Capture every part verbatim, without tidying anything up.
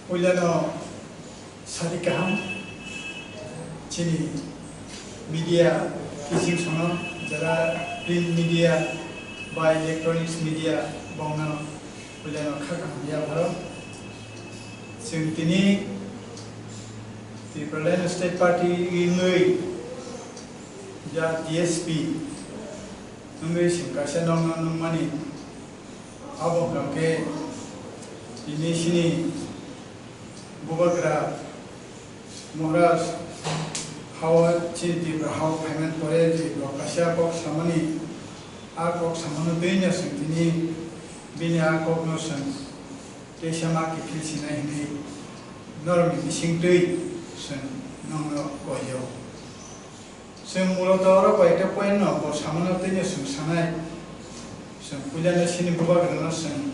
Puilano sadi kaham chini media kising sono jara print media ba electronics media bongno puilano kha kaham yapharo. Chwng tini Tipraland State Party wngwi ja T S P wngwi chwng kaisa nokno nukmani. Abo hwnkha khe tini chini Bubagra Maharaj hao chini Tipra hao phaimani pore je bo kaisa kok samani, a kok samano twi no chwng tini bini a kokno chwng teisa ma kiphil sinai hwnwi norokni bising twi chwng nokno koi o. Chwng muloto oro koyekta point no bo samano twi no chwng sanai. Chwng puilano chini bubagrano chwng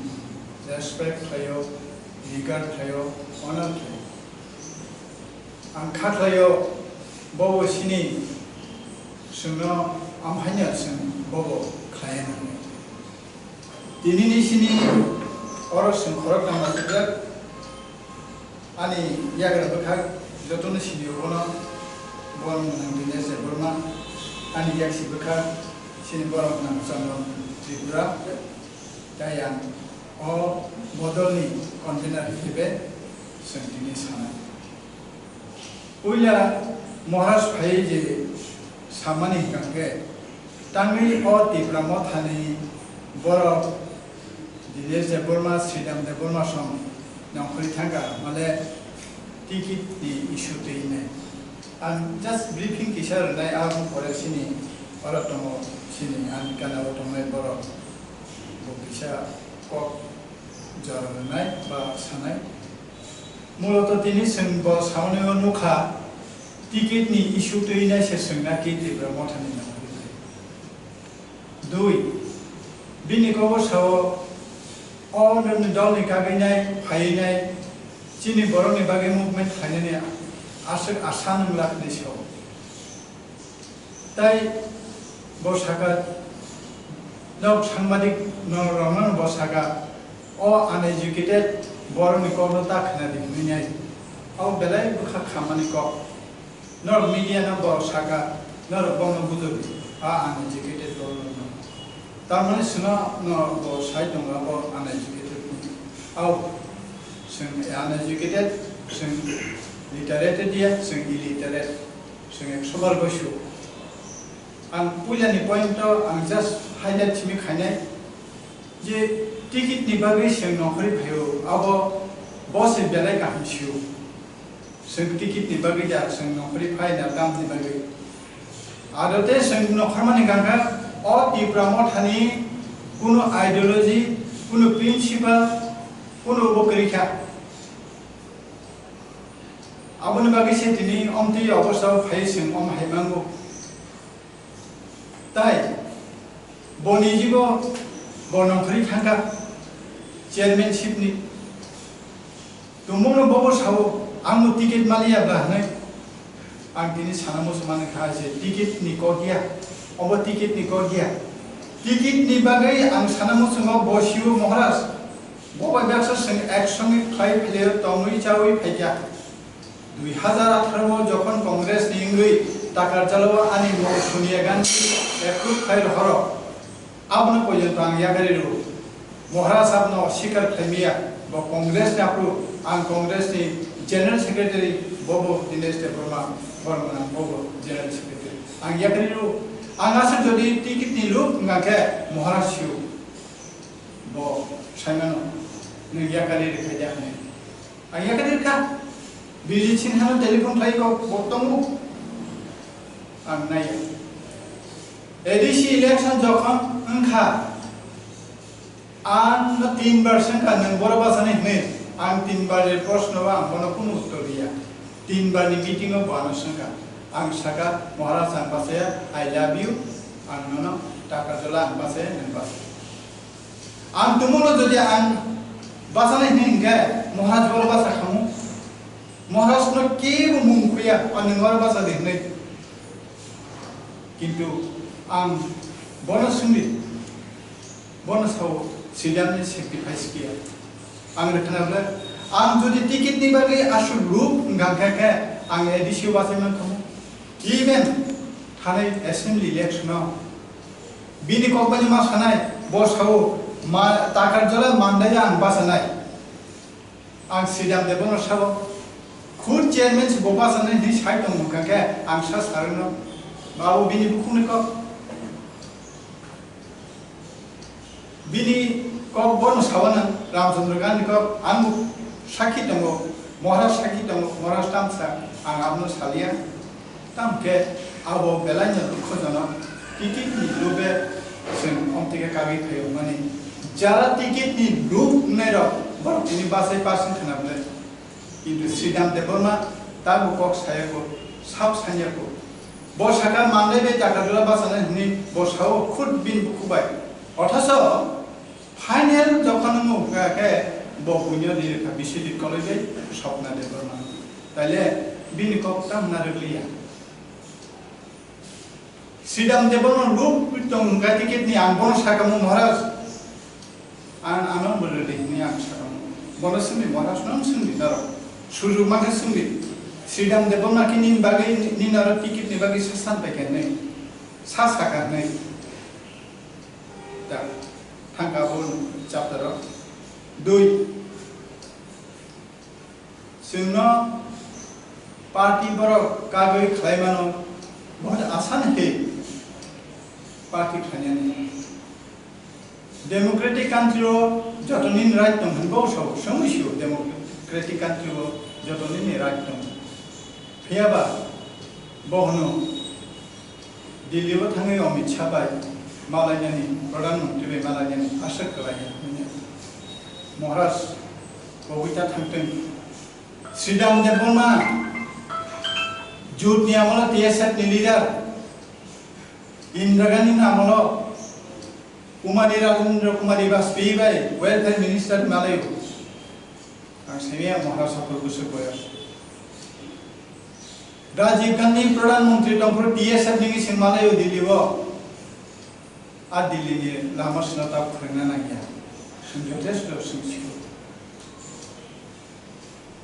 respect khlaio, regard khlaio, honor khlaio. Ang kha khlaio, bobo chini chwngno amhaino chwng bobo khlaiya nangni. Tinini chini oro chwng khorok tangma sibrak. Ani yagra bwkhak jotono sini bono borok gwnang Dinesh Debbarma, ani yaksi bwkhak chini borok gwnang Chandra Tripura, tei ang o bodolni convener hisabe chwng tini sanai. Puila Maharaj phai je samani hwnkha khe, tangwi o Tipra Mothani borok Dinesh Debbarma, Sridham Debbarma song nongkhorwi thangkha, male ticket ni issue twi hinwi. Ang just briefing kisa rwnai, aboni pore chini oro tongo, chini ani gana o tongnai borok bo kisa kok jora rwnai ba sanai. Muloto tini chwng bo samani o nukha, ticket ni issue twi hinwi se chwngna ki Tipra Mothani nongkhorwi thai. Dui, bini kok o sao, o nini dolni kagwinai, phaiwinai, chini borokni bagwi movement khlainani aswk asa nwnglak hinwi sao. Tei bo saka, nok sangbadik no rokno bo saka, o uneducated borokni kokno ta khna di hinwi nai. O belai bwkha khammani kok. Norok media no borok saka, norok bono bujor di, a uneducated borok no. Tamoni sino no bo sai tongo abo uneducated ni. Au, chwng uneducated, chwng literate dia, chwng illiterate, chwng ekso bar goisu. Ang puila ni point o ang just highlight simi khainai. Je ticket ni bagwi chwng nongkhorwi phaio, abo bo se belai kaham sio. Chwng ticket ni bagwi da, chwng nongkhorwi phai da, dam ni bagwi. Ado tei chwng nongkhormani gangkha, o Tipra Mothani kunu ideology, kunu principle, kunu bo kwrwi kha. Aboni bagwi se tini omtwi obostha o phai chwng om hai mango. Tai boni jibo bo nongkhorwi thangkha chairmanship ni. Tumungno bobo sao, "Ang bo ticket maliya bla," hwnwi. Ang tini sana muchung mani kha je ticket ni kok ya, obo ticket ni kok ya. Ticket ni bagwi ang sana muchungo bo sio Maharaj. Bo bai baksa chwng ek songwi khlai phailio tongwi chawi phaikha. Dui hazar atharo o jokhon Congress ni wngwi Takarjala o ani mung Sonia Gandhi approve khai rohoro, abono poito ang yakarwi rw. Maharaj abono sikar khlaimaya, bo Congress ni aphuru, ang Congress ni General Secretary, bobo Dinesh Debbarma, bormana bobo General Secretary. Ang yakarwi rw, ang aswk jodi ticket ni luk wngkha khe Maharaj sio, bo saimano, nwng yakarwi rwkha ya hwnwi. Ang yakarwi rwkha. Bijit Sinha no telephone khlai kok bo tongo. Ang naiya. A D C election jokhon wngkha, ang no tin bar swngkha, "Nwng boro bachani?" hwnwi. Ang tin bar ni proshno o ang bono kunu uttor riya. Tin bar ni meeting o bo ano swngkha. Ang saka, "Maharaj, ang bachaya, I love you. Ang nono Takarjala ang bachaya, nwng bachaya." Ang tumungno jodi ang bachana hinwi hinkhe, Maharaj boro bacha khamu. Maharaj no kebo mung khuya, ani nwng oro bacha di hinwi. Kintu ang bono swngdi, bono sao, "Sridham ni sacrifice kiya?" Ang rwkhana bwle, Ang jodi ticket ni bagwi aswk look wngkha khe, khe ang A D C o bachai mankha mo. Even thanai assembly election o bini kok bani ma sanai, bo sao ma Takarjala Mandai ang bachanai. Ang Sridham Debbarma sabo khud chairman se bo bachanai hinwi sai tong wngkha khe ang sa sarwno. Abo bini bukhukni kok. Bini kok bono sawana Ramchandra Gandhi kok, ang bo sakhi tongo, Maharaj sakhi tongo, Maharaj tamsa, ang abono salia. Tamkhe abo belaino dukhojonok, ticket ni lube chwng omtike kagwi phaio mani. Jara ticket ni lub wngnairok borok tini bachai pass wngkha na bwle? Kintu Sridham Debbarma tamo kok sayako, sab sanyako. Bo saka mangnai bai Takarjala bachanai hwnwi bo sao khud bini bukhu bai. Othaso final jokhon wngkha khe bo buino ririkha Biswajit Koloi bai Swapna Debbarma. Taile bini kok tamo narwkliya. Sridham Debbarma look tong wngkha ticket ni, ang bono sakamo Maharaj. Ang ano bo rwdi hinwi ang sakamo. Bono swngdi Maharaj, nang swngdi norok. Sujug mankhe swngdi. Sridham Debbarma khe nini bagwi, nini aro ticket ni bagwi sasan paikha hinwi. Sa sakha hinwi. Da, thangka bo chapter o. Dui. Chwngno party borok kagwi khlai mano, bahut asan khe party khlainani. Democratic country o joto nini right tong hwnwi bo sao, chwngwi sio democratic country o joto nini right tong. Phiyaba bo hwno Delhi o thangwi Amit Shah bai malainani, Pradhan Mantri bai malainani aswk kwlai ya hwnwi. Maharaj kobui ta thangtwng. Sridham Debbarma, Jut ni amolo T S F ni leader, Indira Gandhi ni amolo Kumari Rajendra Kumari Vajpayee bai welfare minister malaio. Ang simi ang Maharaj Sakur Busuk boyos. Rajiv Gandhi Pradhan Mantri tongphuru T S F ni sing malaio Delhi o. A Delhi ni lama sina ta phwrwngna nangya. Sing jothesto sing sio.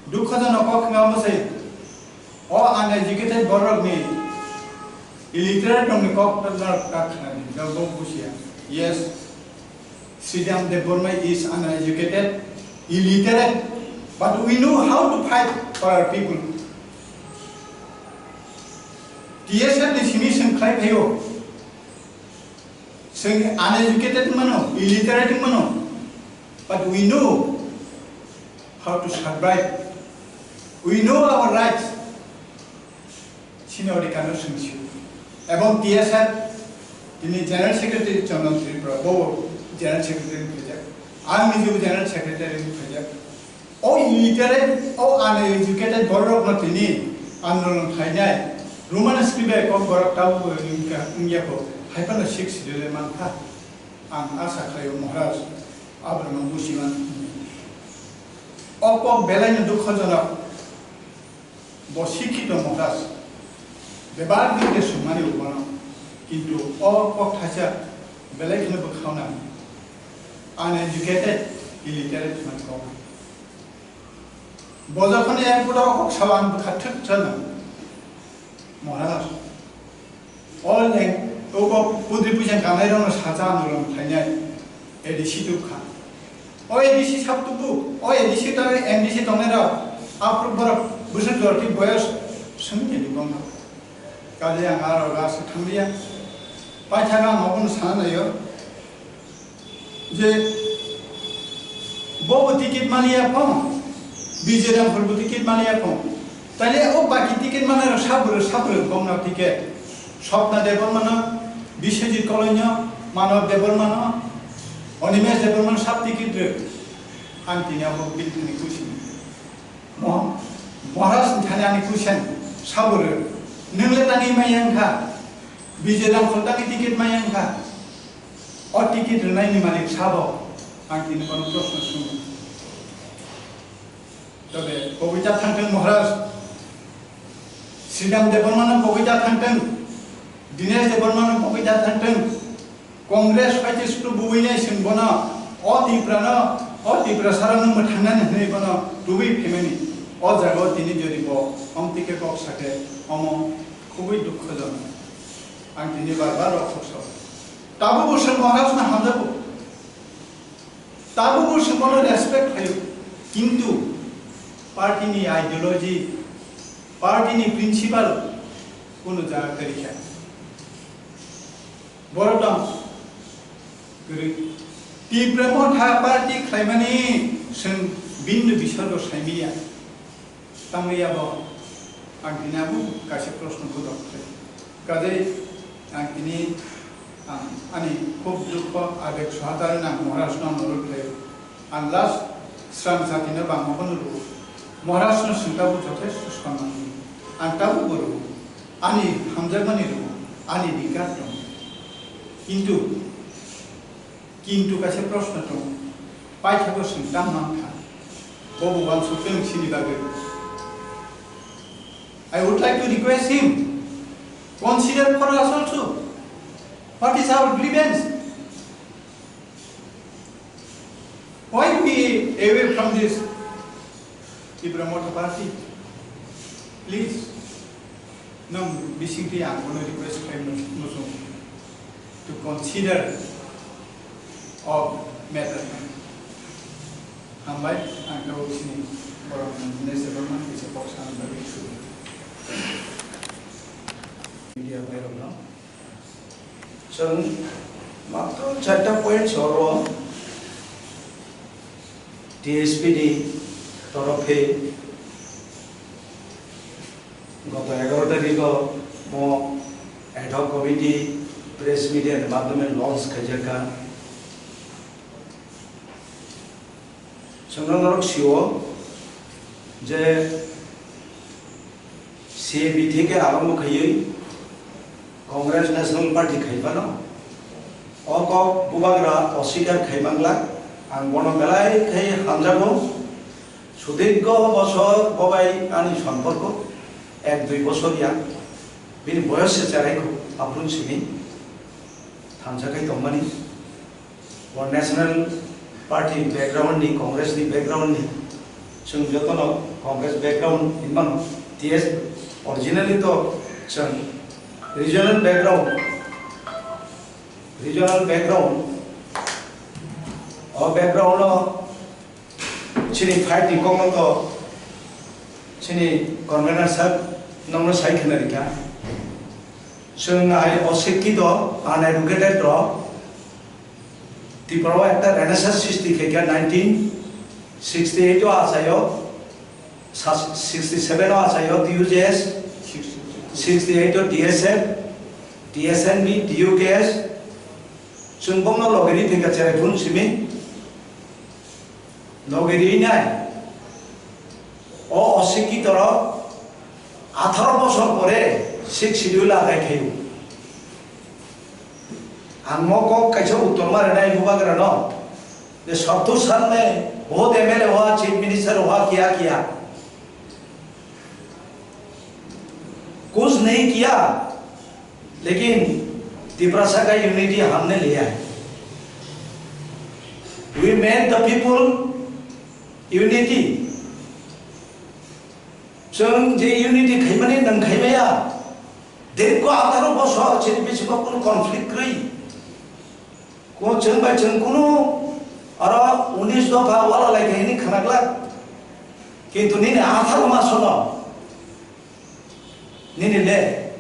Dukhojonok kok wngma bwsai. O uneducated borokni illiterate rokni kok no kak khnani, joto busia. Yes, Sridham Debbarma is uneducated, illiterate, but we know how to fight for our people. T S F ni simi seng khlai phaio. Seng uneducated mano, illiterate mano, but we know how to survive. We know our rights. Sini odhikar no sung sio. Ebong T S F tini General Secretary Chandan Tripura, bo General Secretary ni khaijak. Ang niji bo General Secretary ni khaijak. O illiterate, o uneducated borok no tini andolon khainai. Roman script bai kok borok tabo bo wngya, wngya ko. Hai phano six schedule mankha. Ang asa khlaio Maharaj, abrano busiman. O kok belai no dukhojonok. Bo sikhito Maharaj, bebak din ke sumani ubono, kintu o kok thaisa belai kheno bwkhauna, uneducated, illiterate man kok. Bo jokhon airport o kok sawan bwkha thwk thwno, Maharaj. O leng, obo pudri puisa kanai rokno sacha andolon khlainai A D C tubkha. O A D C sab tubu, o A D C tangwi M D C tongnai rok, aphuru borok bwswk jorti boyos swngwi tini bongno. Kaje ang aro gas thangliya. Paithago ang obono sana naio. Je bobo ticket maliya phone, Bijay Ramphal bo ticket maliya phone. Taile o baki ticket manai rok sabro sabro bongno ticket. Swapna Debbarma no, Biswajit Koloi no, Manav Debbarma no, Animesh Debbarma no sab ticket rw. Ang tini abo bini thani kusi. Mo-, Maharaj ni thani ani kusen sabro. Nwngle tani maya wngkha. Bijay Ramphal tani ticket maya wngkha. O ticket rwnaini malik sabo, ang tini bono proshno sungo. Tobe kobui ta thangthwng Maharaj, Sridham Debbarma no kobui ta thangthwng, Dinesh Debbarma no kobui ta thangthwng, Congress party sukru buwinai sing bono, o Tripura no, O Tiprasarokno mwthangnani hwnwi bono tubui phaimani o jagao tini jodi bo omtwi khe kok sa khe omo khubui dukhojonok. Ang tini bar bar rok kok sao. Tabukbo chwng Maharajno hamjago. Tabukbo chwng bono respect khlaio. Kintu party ni ideology, party ni principle kunu jaga kwrwi kha. Borok tong kwrwi. Tipra Motha party khlaimani chwng bini bisorgo saimanya. Tamo yabo ang tini abo kaisa proshno bodok khlai. Kajai ang tini ang ani khub dukho abeg sohatar nang Maharashtra nang norok khlai. Ang last srang jatino bangma bono rwo. Maharashtra chwng tabuk jothesto sonman rwo. Ang tabuk bo rwo. Ani hamjakmani rwo. Ani bikar tong. Kintu Kintu kaisa proshno tongo, paithakgo chwng tamo mangkha, bobo uansuk tong sini bagwi. I would like to request him, consider for us also. What is our grievance? Why we away from this Tipra Motha Party? Please, nwng bisingtwi ang bono request khlai muchung to consider of matter. Hambai, ang tabuk sini borok nang hwnwi se borok nang kisa kok sana bagwi media bairokno. Chwng matro charta point soro T S P ni torokhe goto egaroh tarikh o mo ad hoc committee press media ni madhyome launch khaijakha. Chwng norok sio je C A B theke arombo khaiwi Congress National Party khai phano o kok bubagra oswikar khai manglak, ang bono belai khai hamjago. Sudirgho bosor bobai ani somporko ek dui bosor ya, bini boyos se cherai kho, aphuru simi thansa khai tongmani. O National Party background ni, Congress ni background ni, chwng jotono Congress background hinmano, T S originally to chwng regional background, regional background, o background no chini fight ni kokno to chini convener sir nokno sai khna rikha. Chwng hai osikkhito, uneducated rok Tripura o ekta renaissance srishti khaikha nineteen sixty eight o achaio, sa-, sixty seven o achaio D U J S, sixty eight o D S F, D S N B, D U K S, chwng bongno logeri thwikha cherai phun simi. Logeri nai. O osikkhito rok atharo bosor pore sixth schedule adai khaio. Ang mo kok kaisa uttor ma rwnai bubagra no. Je Santosh Sir ne bahut M L A hua, Chief Minister hua, kiya kiya. कुछ नहीं किया, लेकिन तिपरासा का यूनिटी हमने लिया है। We made the people unity. Chwng je unity khaimani nang khaimaya, dikko atharo bosor chini bisingo kunu conflict kwrwi. Ko chwng bai chwng kunu aro unis dopha wala lai khe hini khwnaglak. Kintu nini atharo masono nini le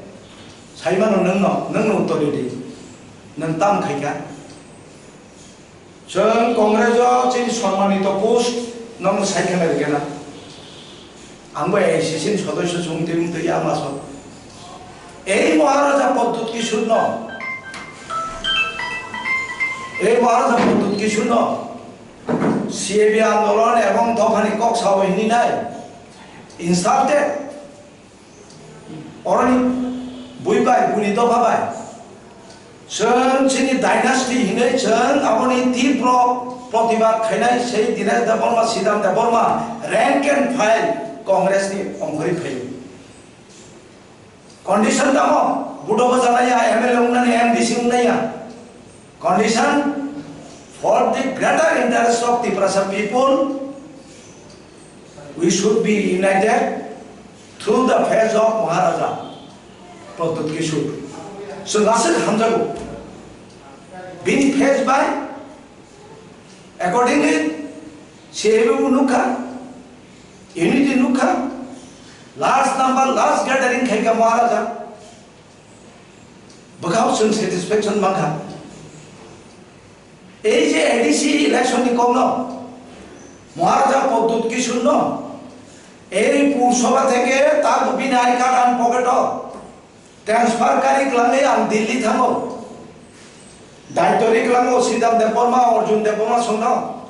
saimano nwngno, nwngno uttor ridi. Nwng tam khaikha. Chwng Congress o chini sommanito post nwng sai khwna rikena. Ang bo A I C C ni sodosyo chwng twi wng twi ya maso. Ei Maharaja Pradyut Kishore no, ei Maharaja Pradyut Kishore no C A B andolon ebong dophani kok sao hini nai insulted. Oroni bui bai, buni dopha bai. Chwng chini dynasty hinwi chwng aboni tibro protibad khainai sei Dinesh Debbarma, Siddhant Debbarma, rank and file Congress ni ongkhorwi phaio. Condition tamo, budo bwchanaiya, M L A wngnani, M D C wngnaiya. Condition, For the greater interest of Tiprasa people, we should be united through the face of Maharaja Pradyut Kishore. So, lasik hamjago. Bini face by, accordingly, C A B nukha, unity nukha, last number, last gathering khaika Maharaja. Bwkhao chwng satisfaction mankha. Ei je A D C election ni kokno Maharaja Pradyut Kishore no ei Pur Sabha theke ta bini I card ani pocket o transfer kari kwlangwi ang Delhi thango. Daityo ri kwlango Sridhar Debbarma, Arjun Debbarma songno.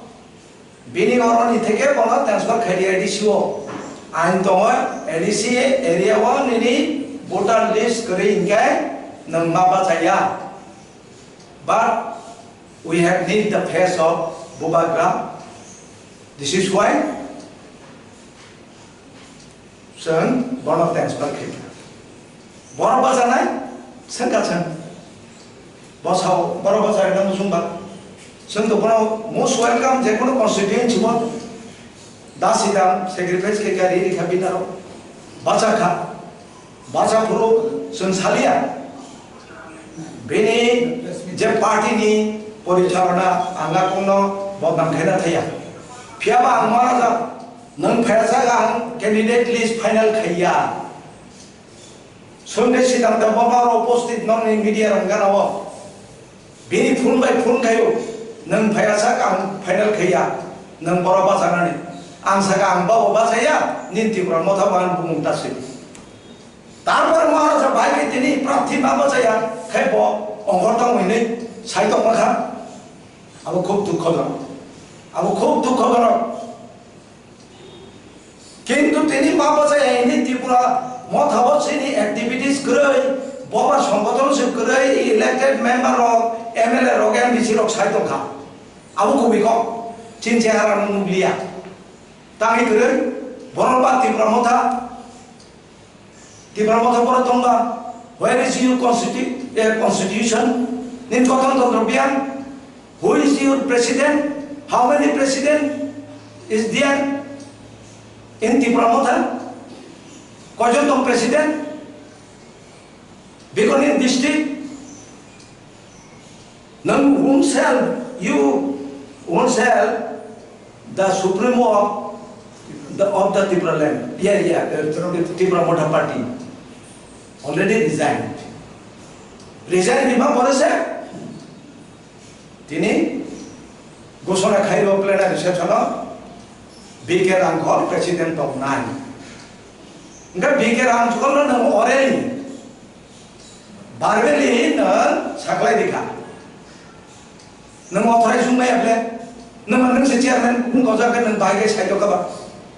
Bini oroni theke bono transfer khaidi A D C o. Ain tongo A D C area o nini voter list kwrwi hinkhe nwng ma bachaya. But we have need the face of Bubagra. This is why Chwng bono transfer khaikha. Borok bachanai, chwngkha chwng. Bosao, borok bacharino muchungba. Chwng to bono most welcome, je kono constituency bo. Da sidam sacrifice khe kari rikha binaro. Bachakha. Bachaphuru chwng salia. Bini je party ni porichalona anga kongno bodnam khaina thaya. Phiyaba ang ma rajak. Nwng phaiyasa ang candidate list final khaiya. Sunday Siddhanta Baba oro uposthit nokni media rok gana o. Bini phone bai phone khaio. Nwng phaiyasa ang final khaiya. Nwng boro bachanani. Ang saka ang babo bachaya. Nini Tipra Motha bo ang bumung ta swi. Tarpore Maharaja bai khe tini prarthi ma bachaya. Khai bo ongkhor tong hinwi sai tong kha. Abo khub dukhojonok. Abo khub dukhojonok. Kintu tini ma bachaya hini Tripura Motha bo chini activities kwrwi, boba songgothon se kwrwi, elected member rok, M L A rok, M D C rok sai tongkha. Abo kubui kok, chini chehara no nukliya. Tangwi kwrwi, borok ba Tripura Motha, Tipra Motha borok tongba, where is your constitu-, eh, constitution? Nini gothon tantro biyan? Who is your president? How many president is there in Tipra Motha? Koijon tong president? Bikoni district? Nang whom shall you, whom shall the supremo of the, of the Tipra land? Yeah, yeah, the Tipra Motha party already resigned. Resign ni ma pore se tini ghosona khairo plenary session o B K Rangkhol president tong nai. Engkha B K Rangkhol no nang orei Verbally nwng saklai di kha. Nwng authorize wng maya ble. Nwng, nwng se chairman wng gojak khe nwng bai khe sai tong kha ba.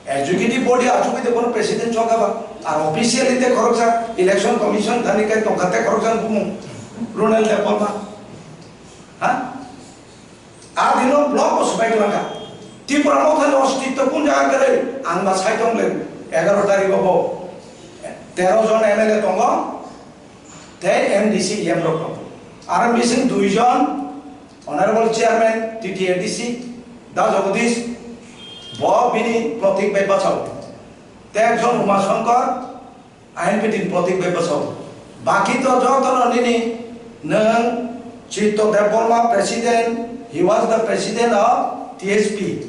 Executive body achugwi de bono president chong kha ba. Ar officially de khoroksa election commission thani kai tong kha te khoroksa bumung. Ronald Debbarma. Ha? A dino block o swbai tongkha. Tripura Motha ni ostitto kun jaga kwrwi? Ang ba sai tong le, egaro tarikh o bo tero jon M L A tongo, tei M D C E M rok tongo. Aro bising dui jon Honorable Chairman T T A D C, Da Jagadish, bo bini protik bai bachao. Tei ekjon Uma Shankar, I N P T ni protik bai bwsao. Baki to joto no nini nwng Chitto Debbarma president, he was the president of T S P.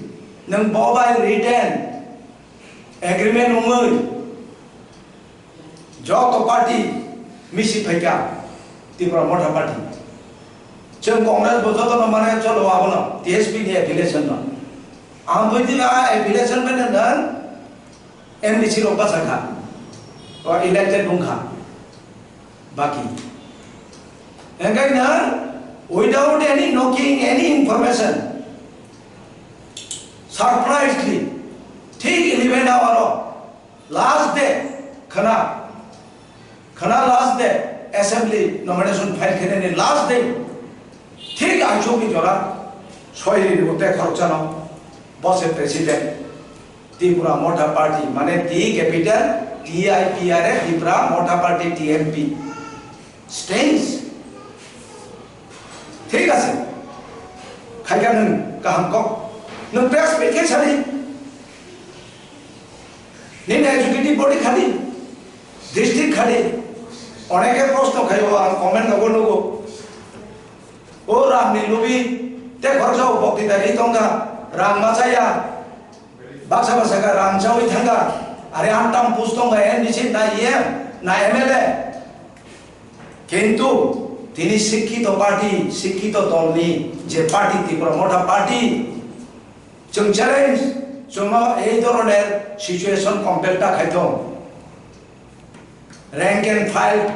Nwng bo bai written agreement wngwi joto party misi phaikha Tipra Motha party. Chwng Congress bo joto no mane cholo abono T S P ni affiliation no. Ang buidi a affiliation bai nwng M D C rok bachakha, o elected wngkha, baki. Hengkai na, without any knocking, any information, surprisingly, thik eleven hour o, last day, khana, khana last day, assembly nomination file khenani last day, thik aichukni jora, soi ri rwte khorokchano, bo se president. Tipra Motha Party, mane T capital T I P R A, Tipra Motha Party, T M P. Strange. Thik ase. Haikha nwng kaham kok. Nwng press meet khe sadi. Nini executive body khadi, district khadi. Oneke proshno khaio, ang comment logo logo. O rangni lubi, te khoroksa o bokti dagi tongkha, rang machaya. Baksa baksa khe rang chawi thangkha. Are antam pus tongkha, M D C na E M na M L A. Kintu tini sikkito party, sikkito dolni je party, Tipra Motha Party, chwng challenge, chwngno ei dhoroner situation compel ta khaithong. Rank and file,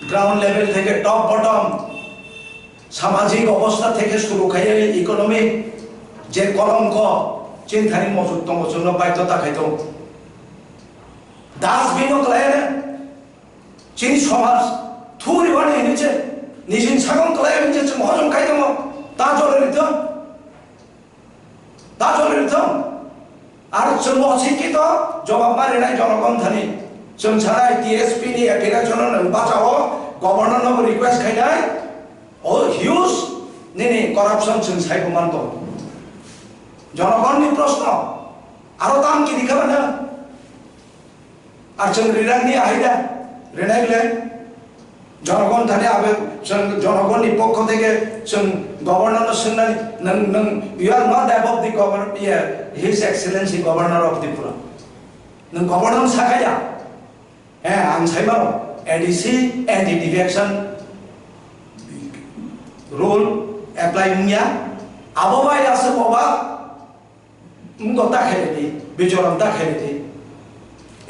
ground level theke top bottom, samajik obostha theke suru khaiwi economic je kolongko chini thani mojut tongo, chwngno baidhota khaithong. Dustbin o kwlai. Chini somaj thuri wani hinwi se nijini sakang kwlai hinwi se chwng hojom khai tongo. Ta jole rithong, ta jole rithong. Ar chwng o sikki to jobab ma rinai jonogon thani. Chwng sanai T S P ni application no nwng bachao, governor no request khainai. O huge nini corruption chwng sai bo man tongo. Jonogon ni proshno aro tam kiri kha ba na? Ar chwng rinani ahai da, rinai le. Jonogon thani abe chwng jonogonni pokho theke chwng governor no swngnani, nwng, nwng, you are not above the governor, yeah, His Excellency Governor of Tripura. Nwng governor sakaya. Eh, ang saimano, A D C anti defection rule apply wngya. Abo bai aswk oba Wngkha ta khailai di, bichoron ta khailai di.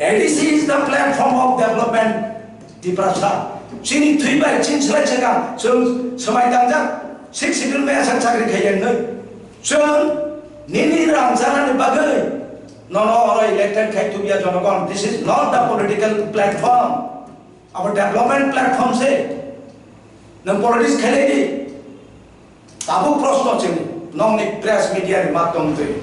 A D C is the platform of development, Tiprasa. Chini thwi bai chini swlai swkang, chwng swmai tangjak, Sixth Schedule bai aswk chakri khai yang nai. Chwng nini rang chanani bagwi nono oro elected khai tubya jonogon. This is not the political platform. Abo development platform se. Nwng politics khailai di. Tabuk proshno chini, nokni press media ni maddom twi.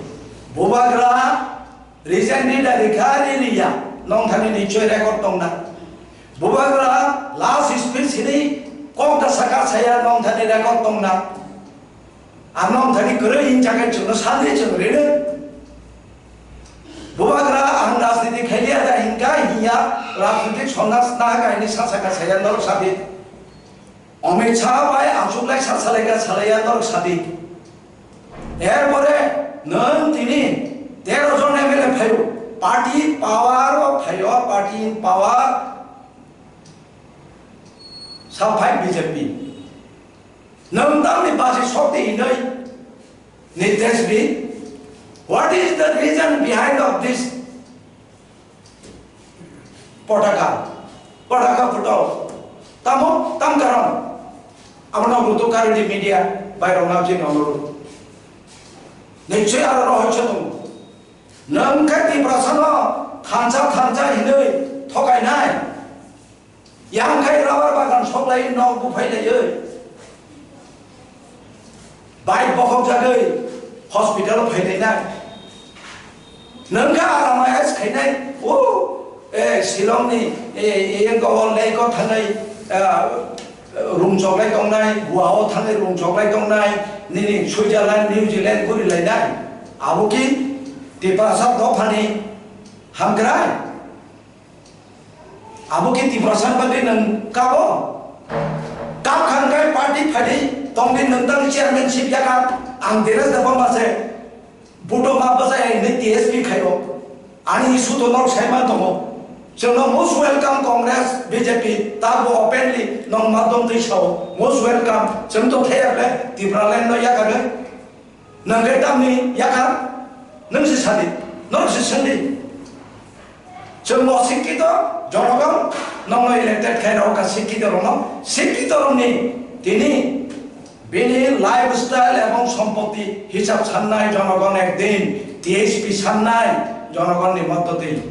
Bubagra recently da rikha riliya, nong thani nichoi record tongna. Bubagra last speech hini kok da saka saya nong thani record tongna. Ar nong thani kwrwi hinjakai chwngno sandi chwng rino. Bubagra ang rajniti khailiya da hinka hiya rajnitik sonnas na kaini sa saka saya norok sadi. Amit Shah bai achuk lai sa salai ka salai ya norok sadi. Erpore nwng tini tero jon M L A phaio, party power o phaio, party in power sa phai B J P. Nwng tamni baji sokti hinoi Nitesh B, what is the reason behind of this? Potaka, potaka photo. Tamo, tam karon. Abono buto karwi di media bai rok nabjin onoro. Nichoi aro rohoi se tongo. Nwng khe Tiprasa no thansa thansa hinwi thokainai. Yang khai rubber bagan soklai nok buphai laioi. Bike bokhok jagwi hospital phainai na. Nangkha arama es khainai. O, eh, Shillong ni, eh, eh, yang kawal lai ko thanai, eh, rung choklai tongnai, Goa o thanai rung choklai tongnai, nini Switzerland, New Zealand guri lainai. Abo ki Tiprasa dophani hamkrai. Abo khe Tiprasa bagwi nwng kabo? Kap khan kai party phadi tongdi nwng tang chairmanship yakha. Ang Dinesh Debbarma se buto ma bwsa ya hwnwi T S P khaio. Ani issue to norok sai man tongo. Chwngno most welcome Congress, B J P, ta bo openly nong madom twi sao. Most welcome. Chwng to thaya ble Tipraland no yakha nwi. Nwng khe tamni yakha, nwng se sadi, norok se swngdi. Chwng bo sikkito, jonogon, nokno elected khai rw kha sikkito rokno, sikkito rokni tini bini lifestyle ebong sompotti hisab sannai jonogon ekdin, T H P sannai jonogonni moddoti.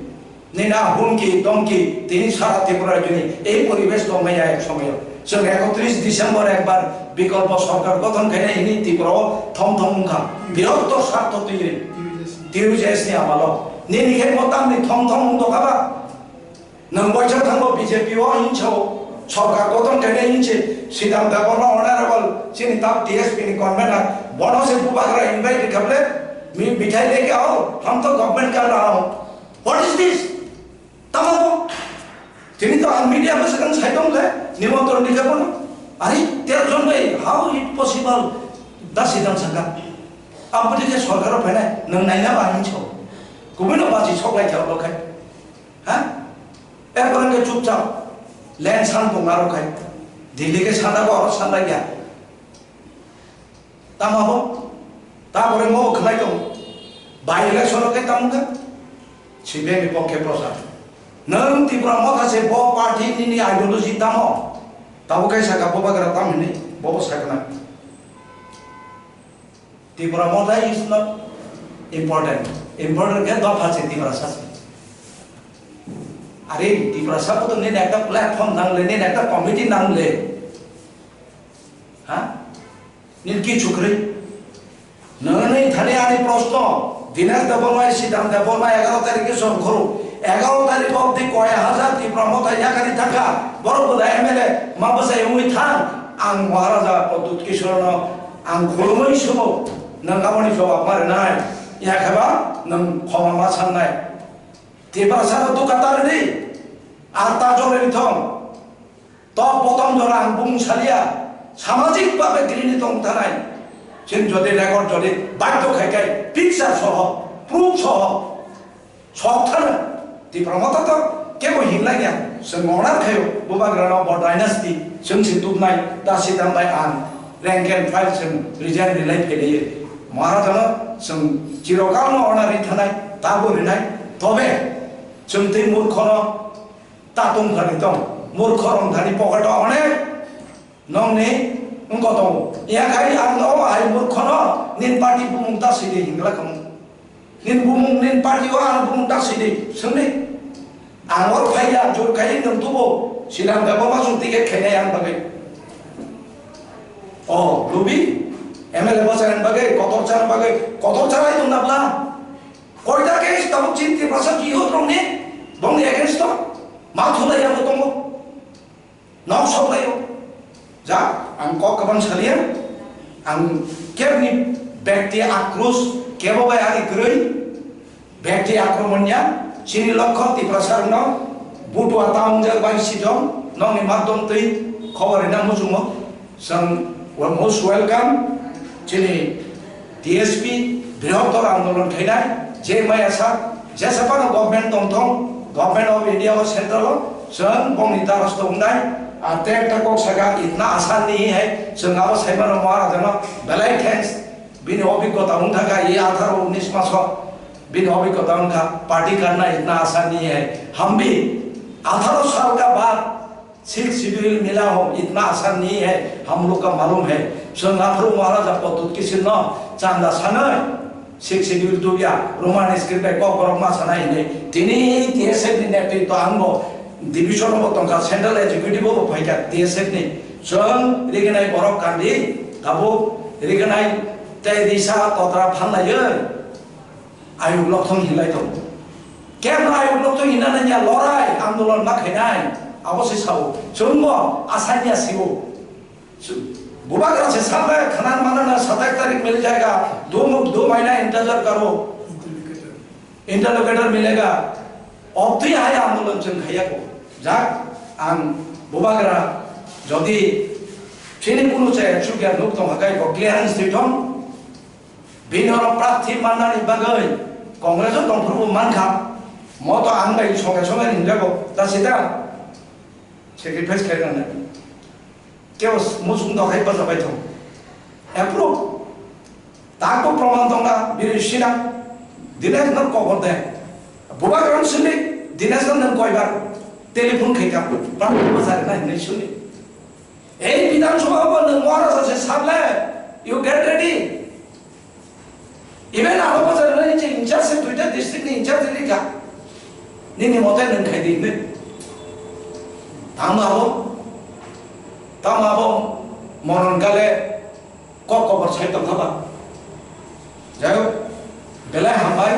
Nina humki, domki, tini sara Tripura rajyoni ei poribesh tongmaya ek somoyo. Chwng ekotris December ekbar bikolpo sorkar gothon khainai hwnwi Tripura o thom thom wngkha. Birotto sartho twiwi T U J S ni amalo. Nini khe bo tamni thom thom wng tongkha ba? Nwng boichar thango B J P o hinsao. Sorkar gothon khainai hinwi se Sridhar Debbarma honorable chini tab D S P ni convener, bono se bubagra invite khaple mi mithai leke ao, hum to government ka raha hu. What is this? Tamo bo? Tini to ang media bwswk ang sai tong le, nimontron ni khe bono. Are, tero jon bai, how it possible? Da Sridhar saka. Aboni khe sorkar o phainai, nwng naina ba hinwi so. Kubui no bachi sok lai khe abo khai. Ha? Erpore hwnkhe chupchap land san tong aro khai. Delhi khe sanda bo oro sanda ya. Tamo bo? Tabore mo khwlai tong. By election khe tamo khe? C P M ni pokhe prochar. Nwng Tipra Motha se bo party nini ideology tamo? Tabo khe saka bubagra tam hinwi, bobo sakna. Tipra Motha is not important. Important khe dopha se Tiprasa se. Are Tiprasa ko to nini ekta platform nang le, nini ekta committee nang le. Ha? Nini kichu kwrwi. Nini thani ani proshno, Dinesh Debbarma, Sridhar Debbarma egaro tarikhe song khoro. Egaro tarik obdi koi hajar Tipra Motha yakari thangkha. Borok bo da M L A ma bwsai wngwi thang. Ang Maharaja Pradyut Kishore no ang khulumwi sumo. Nwng aboni jawab ma rwnai. Yakheba nwng khoma ma sannai. Tiprasa no duka ta rwdi. Ar ta jolai thong. Top bottom jora ang bumung salia, samajik babe grini tong tanai. Chwng jodi record jodi baddo khai khai picture soho, proof soho, sok thana. Tipra Motha to kebo hinlai ya, chwng order khayo, bubagra no bo dynasty, chwng si tubnai, ta si tambai ang, rank and file chwng resign rilai phelaiyo. Maharaja no chwng chirokal no order ri thanai, tabo rinai, tobe chwng tei murkho no Ta tong thani tong, murkho rong thani pocket o onek nongni wngko tongo. Yakhai ang no hai murkho no nin party bumung ta sidi hingla kamo. Nin bumung nin party o ang bumung ta sidi sungni. Ang or phai ya jor khai nung tubo silang da bama sung ticket khainai ang bagwi. O lubi M L A bachana bagwi, kotor chana bagwi, kotor chanai tong na bla. Koita case tabuk chini Tiprasa jihud rokni bongni against o ma thulai ya bo tongo. Nok sok lai o. Ja, ang kok kabang salia, ang kebni bekti akros kebo bai ani kwrwi, bekti akromon ya, chini lokho Tiprasa rokno butua ta wngjak bai sijong, nokni madom twi khobor rina muchungo. Chwng most welcome chini D S P brihottor andolon khainai je maya sak jesa phano government tongthong, Government of India o central o chwng bongni darasto wngnai. Ar te ekta kok saka itna asan nahi hai, chwng abo saimano Maharajano belai thanks, bini obhiggota wngthaka e atharo unis maso bini obhiggota wngkha party karna itna asan nahi hai. Hambi atharo sal ka baad Sixth Schedule mila ho, itna asan nahi hai, hum log ka malum hai. Chwng aphuru Maharaja Pradyut Kishore no chanda sanai, Sixth Schedule tubya, Roman script bai kok borok ma sanai hinwi. Tini T S F ni netritwa ang bo division bo tongkha, central executive bo phaikha T S F ni. Chwng rignai borok kandi, tabuk rignai tei risa kotra phanlaiwi. Ayuk lokthong hinlai tongo. Kebra ayuk lokthong hinna nanya lorai andolon ma khainai. Abo se sao. Chwngbo asanya sibo. Bubagra se sabai khanan manana satai tarik mil jayega. Dum dum maina intezar karo. Interlocutor milega. Obtwi hai andolon chwng khaiya ko. Jak ang bubagra jodi chini kunu chaya chukya nuk tong hakai ko clearance twi thong. Bini oro prarthi mannani bagwi Congress o tongphuru bo mankha. Mo to ang bai songe songe hinjago, ta sita sacrifice khairoknai. Kebo muchung dokhai bachabai thong. Approve. Tako proman tongna bini sina. Dinesh no kobor de. Bubagra sini Dinesh no nang koibar telephone khaika. Prarthi bachari na hinwi suni. Ei Bidhan Sabha bo nwng Maharaja se sable, you get ready. Even aro bachar nai je in charge se duita district ni in charge ni ka. Nini mote nwng khai di hinwi. Tamo abo, tamo abo monon kale kok kobor sai tongkha ba. Jai hok, belai hambai,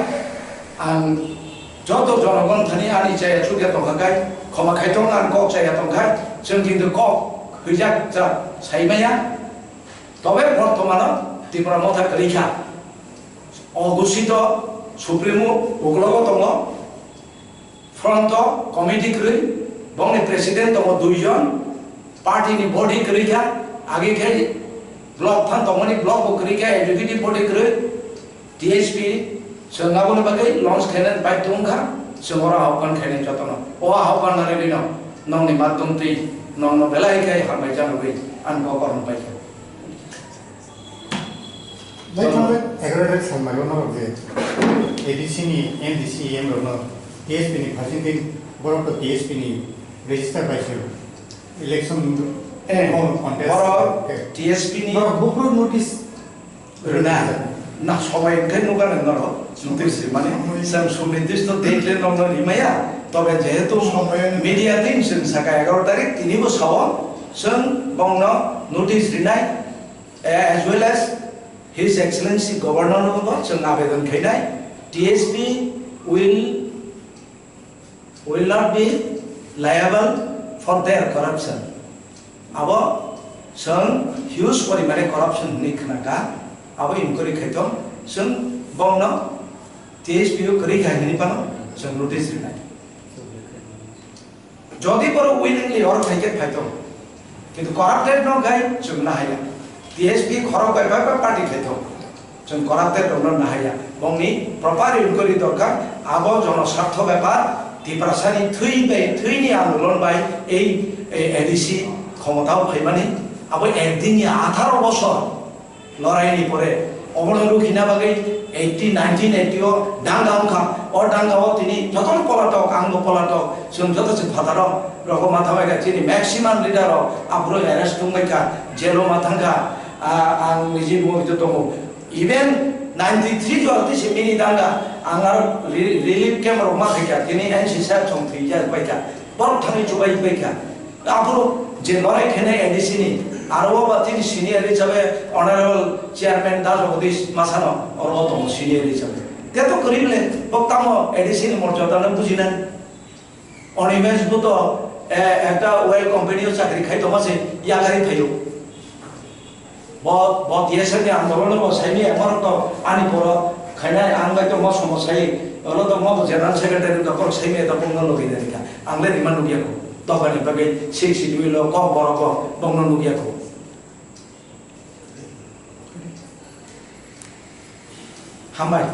ang joto jonogon thani ani chaya chukya tongkha kai, khoma khai tong ang kok chaya tongkha, Chwng kintu kok hwijak cha sai maya. Tobe bortomano Tipra Motha kwrwi kha. O Gusito Supremo uklogo tongo. Front o committee kwrwi, bongni president tongo dui jon, party ni body kwrwi kha, age khe block phan tongmani block bo kwrwi kha, executive body kwrwi, T S P chwng aboni bagwi launch khainani bai tong kha, chwng oro ahwpan khainai jotono. O ahwpan nani rino nongni maddom twi nongno belai khe hambai janogwi ang bo korom pai kha. Lai thangbai egaroh tarik salmai o norok je A D C ni M D C E M rok no T S P ni phaising din borok to T S P ni register bai se election Eh, no contest borok ke. T S P ni Borok buphuru notice rwna na sobai khe nukha nang norok notice rimani sam sumitis to date le nongno rimaya tobe jehetu Sobai media din sing saka egaroh tarik tini bo sao sing bongno notice rinai Eh, as well as His Excellency Governor no bo chwng abedon khainai, T S P will, will not be liable for their corruption. Abo chwng huge porimane corruption hwnwi khna kha, abo inquiry khaitong, chwng bongno T S P o kwrwi khai hwnwi phano chwng notice rinai. Jodi borok willingly oro khai khe phai tongo, kintu corrupted no khai chwng nahaya. T S P khorok bai bai bai party khai tongo, chwng corrupted rok no nahaya. Bongni proper inquiry dorkar. Abo jono sartho bepar, Tiprasani thwi bai, thwini andolon bai ei, ei A D C khomotao phaimani abo ekdin ni atharo bosor. Lorai ni pore, obono rukhina bagwi eighty, nineteen eighty o danga wngkha. O danga o tini jotono polatok, ang bo polatok, chwng joto se phataro rogo matha bai kha. Chini maximum leader rok aphuru arrest wng bai kha, jail o ma thang kha. A, ang niji bo hoi to tongo. Even ninety three o tisi mini danga, ang aro re-, relief camp rok ma khai kha, tini N C sir chong thwi ya bai kha, borok thangwi chubai bai kha. Aphuru je lorai khainai A D C ni, aro o ba tini senior hisabe Honorable Chairman Das Jagadish Masano oro o tongo senior hisabe. Te to kwrwi le, bo tamo A D C ni morjada no bujinai. Animesh bo to, eh, ekta oil company o chakri khai tongma se yakarwi phaio. Bo, bo T S F ni andolon bo saimaya, borok to ani poro khainai, ang bai to mo somo sai, oro to mo general secretary to borok saimaya to bongno logi nai kha. Ang le rima nugya ko. Tokani bagwi six schedule o kok borok bo bongno nugya ko. Hambai.